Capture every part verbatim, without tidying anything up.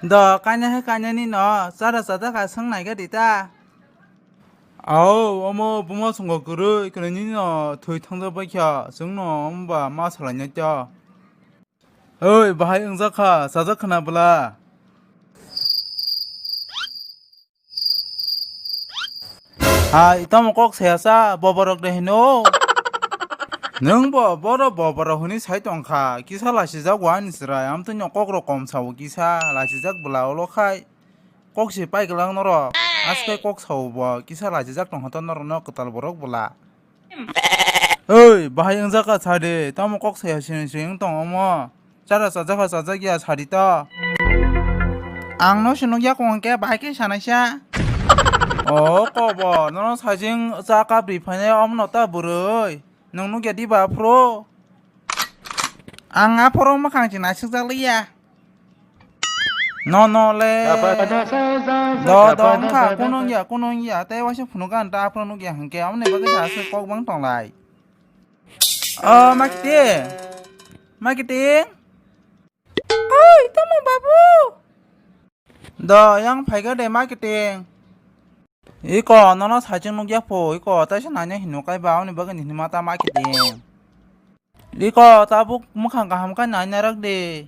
Do, kaina hai kainani no, chara chajak kha swng nai khe di ta. Ao, omo buma songo kwrwi, kwrwini no thwi thangjak bai kha, chwng no wngba ma salai nai ta. Oi, bahai wngjak kha, chajak khna bwla. Hai, tamo kok saya sa, boborok de hino. Nwng bo, boro boborok hwnwi sai tong kha, kisa lachijak wa ani chwrai, amtwino kok rok kom sao kisa, lachijak bwla ulo khai. Kok se pai kwlang norok, aswk kok sao bo, kisa lachijak tong kha to norok no kwtal borok bwla. Oi, bahai wngjak kha sa de, tamo kok saya sini sini tong omo. Chara chajak kha chajak ya sari to. Ang no se nukya kong khe bahai khe sanai sa. O kobo, nono sajing cha kapri phainai omo no ta bwrwi. Nwng nukya di ba phro? Ang aphoro mwkhang se naisukjak liya. No no le. Do do wngkha, kuno wngya, kuno wngya. Tei waisa phunukha ang ta aphro nukya hwnkhe, amoni bagwi sa aswk kok bang tonglai. O Makiting. Makiting. Oi, tamo babu. Do, yang phaikha de Makiting. Iko, nono saichung nukya pho, iko, taisa naina hino kaiba, aboni bagwi ni hinwi ma ta Makiting. Iko, tabuk mwkhang kaham khe naina rak de.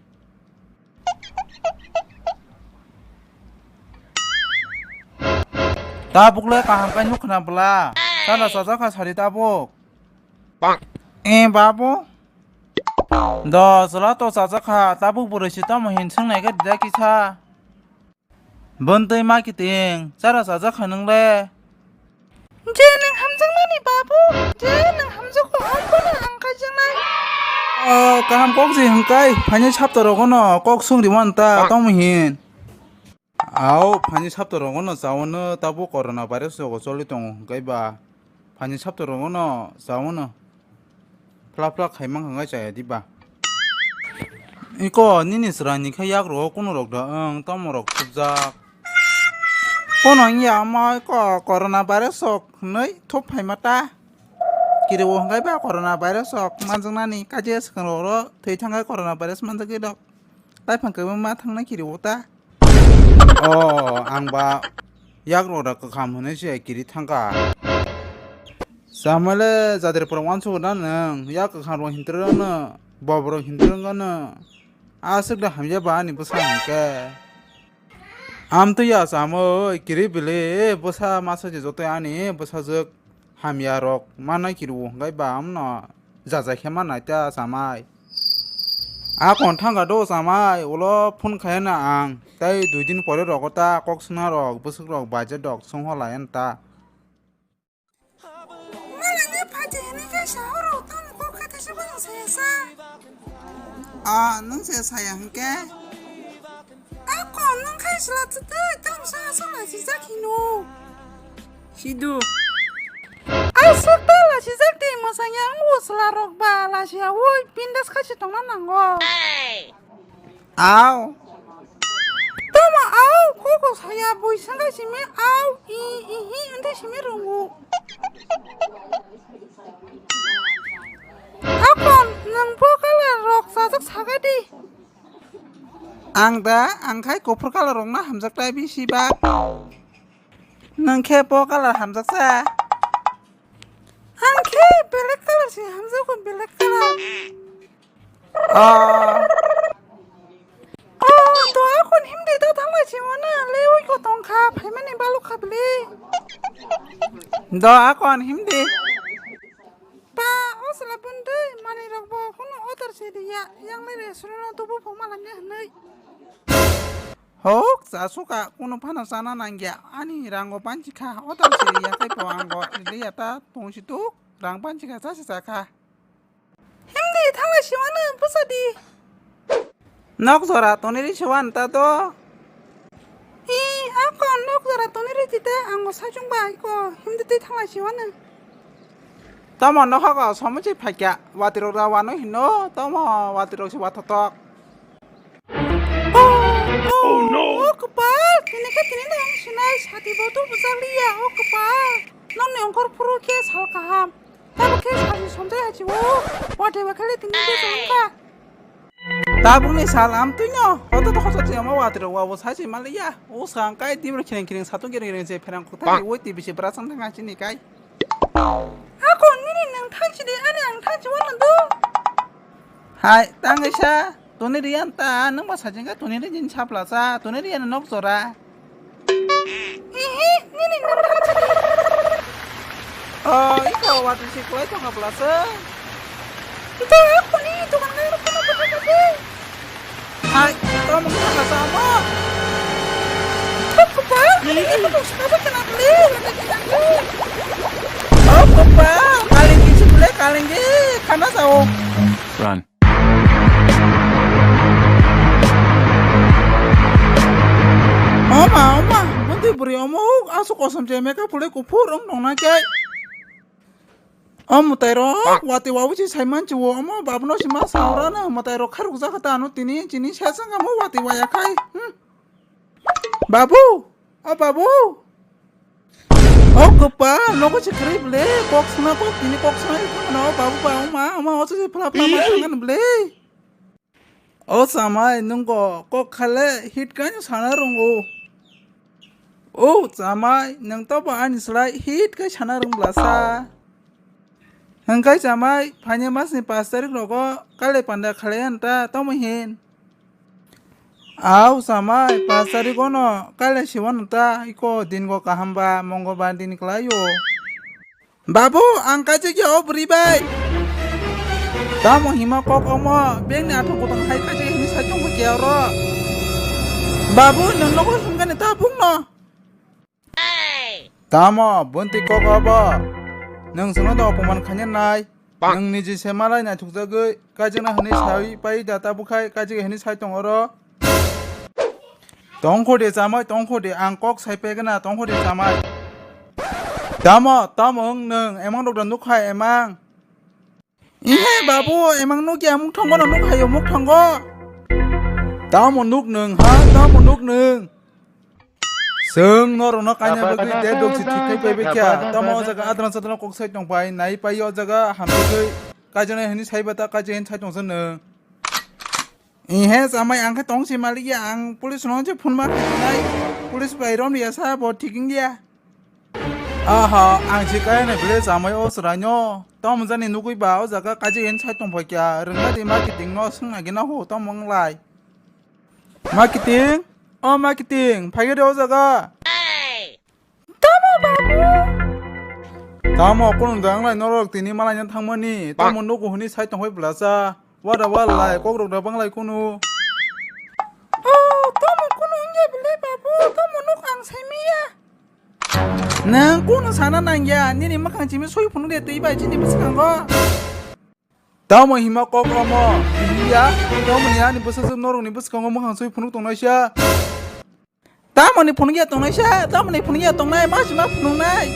Tabuk le kaham khe nuk khna bwla. Chana chajak kha sari tabuk. Eh, babu. Do, chwla to chajak kha, tabuk bwrwi se tamo hin swngnai khe dida kisa. Bontwi Makiting, chara chajak kha nwng le? Je nwng hamjakmani babu, je nwng hamjakgo, omono ang kaijaknai. O, kaham kok se hwnkai, phaini sapta rogono kok sung rimo nta, tamo hin. Ao, phaini sapta rogono chawano tabuk corona virus rogo choli tongo hwnkai ba. Phaini sapta rogono chawano. Phlak phlak khai mang hwngai chaya diba. Iko nini chwraini khe yak rogo kuno rok da wng tamo rok thupjak. Kono wngya omo iko corona virus rok hwnwi thup phaima ta. Kiriwo hwngai ba corona virus rok manjaknani kaje swkang rok ro thwi thangkhe corona virus manjagwi rok. Taiphang kwbangma thangna kiriwo ta. O, ang ba yak rok da kwkham hwnwi se kiri thangkha. Samale jadre pura uansukgo na nwng, yak kwkham rok hintrwng no, bob rok hintrwng no. Aswk da hamya ba ani bwsa hwnkhe. Amtwi ya samwi kiri bili bwsa masa je joto ani bwsajwk. Hamya rok manai kiriwo hwnkhe ba amno jajai khe manai ta chamai. A kon thangkha do chamai, ulo phone khaina ang, tei dui din pore rogo ta kok swngnai rok, bwswk rok baijak rok songho lai ta. Malani phaidi hwnwi khe sa oro tamo kok khe tesa bwswk saya sa. A, nwng se saya hwnkhe? Ako nwng khai sla twi tamo sa sa lai sijak hino. Sidu. Aswk ta lai sijak di mwsang yang o sla rok ba lai sia oi bindas khai se tongna nango. Au. Tamo au koko saya bui sangkai simi au i i hi ante simi rungu. Akon nwng bo colour rok sajak sagai di. Ang da, ang khai kuphur colour rokno hamjaktai bisi ba. Nwng khe bo colour hamjaksa. Ang khe black colour se hamjago, black colour. Ah. Oh, to akon himdi da thanglai si mano, le oi ko tongkha, phaimani balukha bili. Do akon himdi. Pa, o sala bwndwi manwi rok bo kuno order se di ya, yang le restaurant o tubu phoma lamya hwnwi. Hok, cha suka, kuno phano chana nangya, ani rango panchi kha, order se di ya, tei po ango, rili ya ta, tong si tuk, rang panchi kha, cha se cha kha. Himdi thanglai si mano, bwsa di. Nok jora tonwi ri se wan ta do. I, ako nok jora tonwi ri ti te, ango saichung bai ko, himdi twi thanglai si mano. Tamo nohogo somochi phaikya, watirok da wano hino, tamo watirok se wathotok. Oh, oh, oh no. Oh, kwpal, tini khe tini no ang sinai, sati bo tu bwchak liya, oh, kwpal. Nokni ongkhor phuru khe sal kaham. Tamo khe sal ni somjai hachi o, wate ba khali tini khe sal kha. Tabukni sal amtwino hoto to hoto chiyama watiro wabo sai se maliya. O sang kai tibro khireng khireng satung khireng khireng se pherang khuthai woi tibi se brasang thang chini kai. Ako nini nang thang chini ani ang thang chiwano do. Hai tangisa tuni riyan ta nang ba sajeng ka tuni riyan sapla sa tuni riyan nok jora. Ehe, nini nang thang chini. Oh, iko wati si kulai tong apla sa. Ito ako ni ito kan ngai rukun apa apa de. Hai, kamu kenapa sama? Oh, kepal, ini aku tuh suka apa kena beli? Oh, kepal, kalinggi sebelah kalinggi, karena sao. Run. Oma, oma, nanti beri oma, asuk kosong cemeka pulai kupur, ong nong nake. O mwtai rok wati wawi se sai manchi wo omo babu no si ma sa ora na mwtai rok kharuk jak ta ano tini chini sa sanga mo wati waya khai. Hmm. Babu, o babu. O kwpal nogo se kwrwi bwle kok sna kok tini kok sna no babu ba o ma o ma o se phla phla ma sanga bwle. O chamai, nwng kok kok khale hit kaino sana rwngo. O chamai, nwng tobo ani slai hit kai sana rwngblasa. Hwnkhe chamai, phaini masni pash tarik rogo kailai panda khalai yan ta tomo hin. Au chamai, pash tarik ono kailai siwano ta iko dingo kaham ba mongolbar din kwlaio. Babu, ang kaijak ya o bwrwi bai. Tamo hima kok omo, bengni athang kotong hai kaijak hini sai tongkha khe oro. Babu, nwng nogo himkani ta bungno. Tamo, bunti kok obo. Nwng chwngno da opoman khaina nai. Nwng niji se malai naithokjagwi, kaijakna hwnwi sawi pai da tabuk khai, kaijak hwnwi sai tong oro. Tongkho de chamai, tongkho de, ang kok sai pegena, tongkho de chamai. Tamo, tamo wng nwng, emang rok da nukha, emang. Ihe, babu, emang nukya, muk thongo no nukhayo, muk thongo. Tamo nuk nwng, ha, tamo nuk nwng. Chwng norokno kaina bagwi de dok si thik khai pai bekya. Tamo o jaga adran sadran kok sai tong pai, nai pai o jaga hamjagwi. Kaijana hini sai bata, kaijana hini sai tongsa nwng. Ihe, chamai ang khe tong se malik ya, ang police no je phone ma khainai. Police bai rom ya sa bo thik wng ya. Aha, ang se kaya nai bele chamai o chwrai no. Tom jani nugui ba o jaga kaji hen sai tong phai kya, rwngna di marketing no swng nai gina ho tom wng lai. Marketing? O marketing, phai de o jaga. Tamo babu. Tamo kunu da wng lai norok tini malai no thangmani, tamo nugu hini sai tong phai bwlasa. Wada wal lai, kok rok da bang lai kunu. Oh, tamo kunu wngya bwle babu, tamo nuk ang sai maya. Nang kunu sana nangya, nini mwkhang chimi soi phunuk de twi bai chini bwskango. Tamo hima kok omo, ya, tamo ni ani bwsajwk norok ni bwskango mwkhang soi phunuk tongnaisa. Tamoni phunukya tongnaisa, tamoni phunukya tongnai, ma sima phunuknai.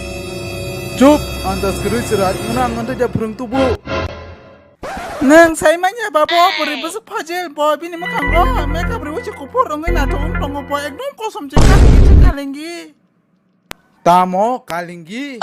Chup, andas kwrwi chwrai, nwng ang nwng tei phwrwng tubu. Nwng sai manya ba bo bwrwi bwswk phajil, bo bini mwkhango makeup rwi se kuphur wngwi naithok wng tongo, bo ekdom kosom se kalingi se kalingi. Tamo kalingi?